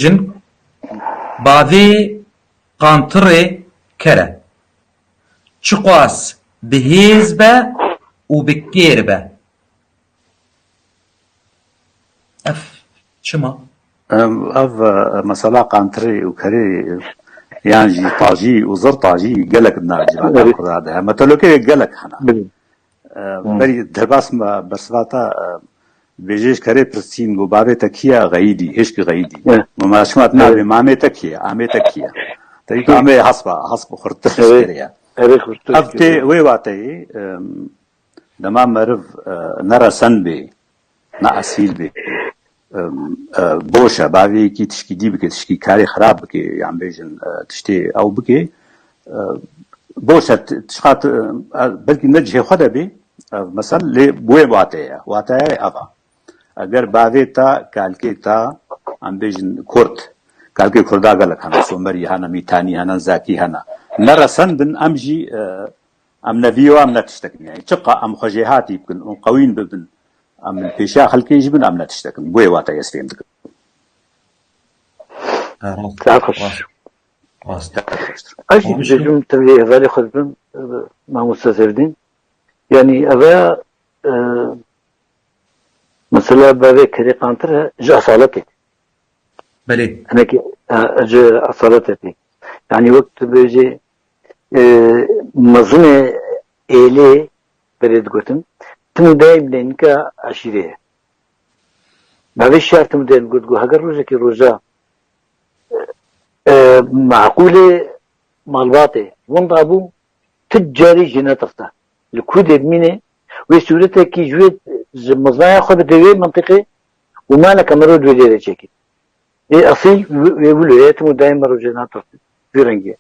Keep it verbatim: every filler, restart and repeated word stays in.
Jin, bavê qantirê ker e. Çiqas bi hêz be û bi kêr be. Ev çima? Em, ev, e, mesela qantirê û kerê, e, yan jî tajî û zir tajî gelek di nav civaka Erê. Kurda de heye. Metelokê gelek hene. Bilê. E, Hmm. Berî derbas me bersivata, e, bêjê ji kerê pirsîn, got, "Bavê te kî ye?" "Xeyîdî, hêşkî Xeyîdî." Evet. Got, "Ma şima Evet. navê mamê te kî ye? Amê te kî ye?" Te dî Hı. amê hespa, hesp xurtir Evet. kiriye. Evet, xurtir Ev tê kiriye. wê wateyê, e, dema meriv, e, ne resen bê, ne esîl bê, e, e, boş e, bavê yekî tişkî dî bike, tişkî karê xirab bike, yan bêjin, e, tiştê ew bike, e, boş e, t-, tişka t-, e, belkî ne cihê xwe de bê, e, mesela lê bi wê wateye, wateye ev e. Eger bavê te, kalkê te, em bêjin kurd, kalkê kurda gelek hene, somerî hene, mîtanî hene, zakî hene, ne resen bin, em jî, e, em ne vîyo, em ne tiştek in. Yani çiqa em xwe jêhatî bikin û qewîn bibin, em li pêşiya xelkê jî bin, em ne tiştek in. Bo yê wate ez fêm dikim. Rast, Saet xweş. rast, rast. Ev jî Ama dibêjim tevlê hevalê xwe dibim, e, mamoste Zevdîn. Yani eve, e, mesela bavê kerê qantir e, ji esaletê. Belê. Hinekî, e, ji esaletê tê. Yani wek tu bêjê, e, mezinê êlê berê digotin, tim û dayê min ê nika eşîrê ye. Bavê şer tim û dayê min got, got, heger rojekî roja, e, meqûlê malbatê winda bû, tu carî jî netirse. Li ku dê bimîne, wê sûretekî ji wê, ji mezinaya xwe bide wê mintiqê û maleke mirov di wê dê de çêkê. Ê esîl wê wilo ye, tim û dayê mirov jê natirse. Vî rengî ye.